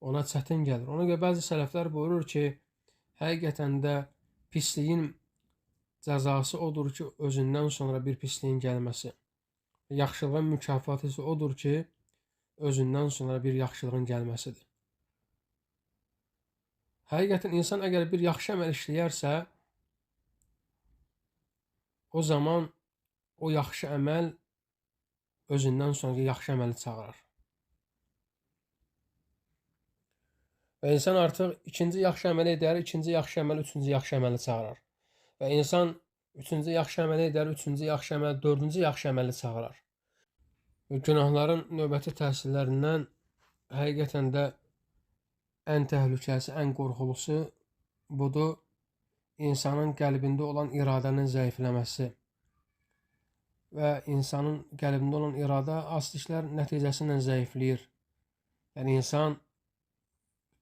ona çətin gəlir. Ona görə bəzi sələflər buyurur ki, həqiqətən də pisliyin cəzası odur ki, özündən sonra bir pisliyin gəlməsi. Yaxşılığın mükafatı isə odur ki, özündən sonra bir yaxşılığın gəlməsidir. Həqiqətən insan əgər bir yaxşı əməl işləyərsə, o zaman o yaxşı əməl özündən sonraki yaxşı əməli çağırar. Və insan artıq ikinci yaxşı əməli edər, ikinci yaxşı əməl, üçüncü yaxşı əməli çağırar. Və insan üçüncü yaxşı əməli edər, üçüncü yaxşı əməl, dördüncü yaxşı əməli çağırar. Və günahların növbəti təsirlərindən həqiqətən də ən təhlükəlisi, ən qorxulusu budur. İnsanın qəlbində olan iradənin zəifləməsi və insanın qəlbində olan iradə aslı işlər nəticəsi ilə zəifləyir. Yəni insan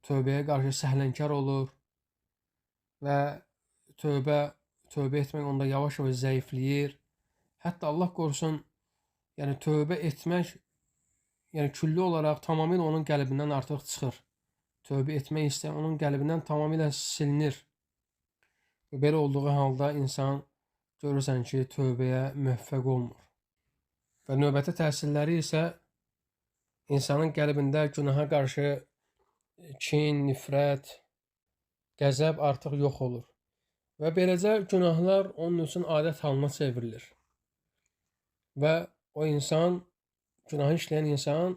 tövbəyə qarşı səhlənkar olur və tövbə etmək onda yavaş-yavaş zəifləyir. Hətta Allah qorusun, yəni tövbə etmək, yəni külli olaraq tamamilə onun qəlbindən artıq çıxır. Tövbə etmək istəyən onun qəlbindən tamamilə silinir. Və belə olduğu halda insan görürsən ki, tövbəyə müvəffəq olmur. Və növbəti təsirləri isə insanın qəlbində günaha qarşı kin, nifrət, qəzəb artıq yox olur. Və beləcə günahlar onun üçün adət halına çevrilir. Və o insan, günahı işləyən insan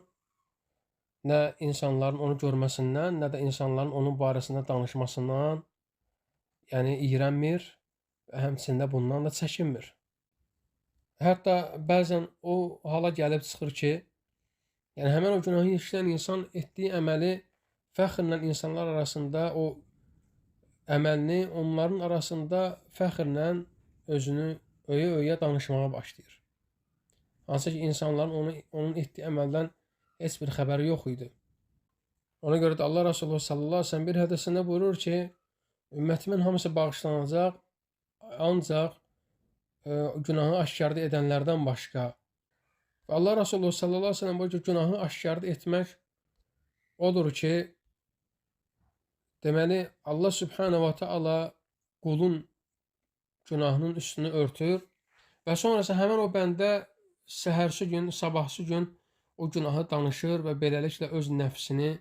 nə insanların onu görməsindən, nə də insanların onun barəsində danışmasından, yəni iyrənmir və həmçinin də bundan da çəkinmir. Hətta bəzən o hala gəlib çıxır ki, yəni həmin o günahı işləyən insan etdiyi əməli fəxrlə insanlar arasında o əməlini onların arasında fəxrlə özünü öyə-öyə danışmağa başlayır. Hansı ki, insanların onun etdiyi əməldən heç bir xəbəri yox idi. Ona görə də Allah Resulü sallallahu əleyhi və səlləm bir hədisində buyurur ki, ümmətimin hamısı bağışlanacaq, ancaq günahı aşkarda edənlərdən başqa. Və Allah Resulü sallallahu əleyhi və səlləm buyurur ki, günahı aşkarda etmək odur ki, deməli Allah Sübhanehu ve Teala qulun günahının üstünü örtür və sonrası həmin o bəndə səhərsi gün, sabahsı gün o günahı danışır və beləliklə öz nəfsini,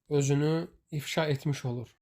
özünü ifşa etmiş olur.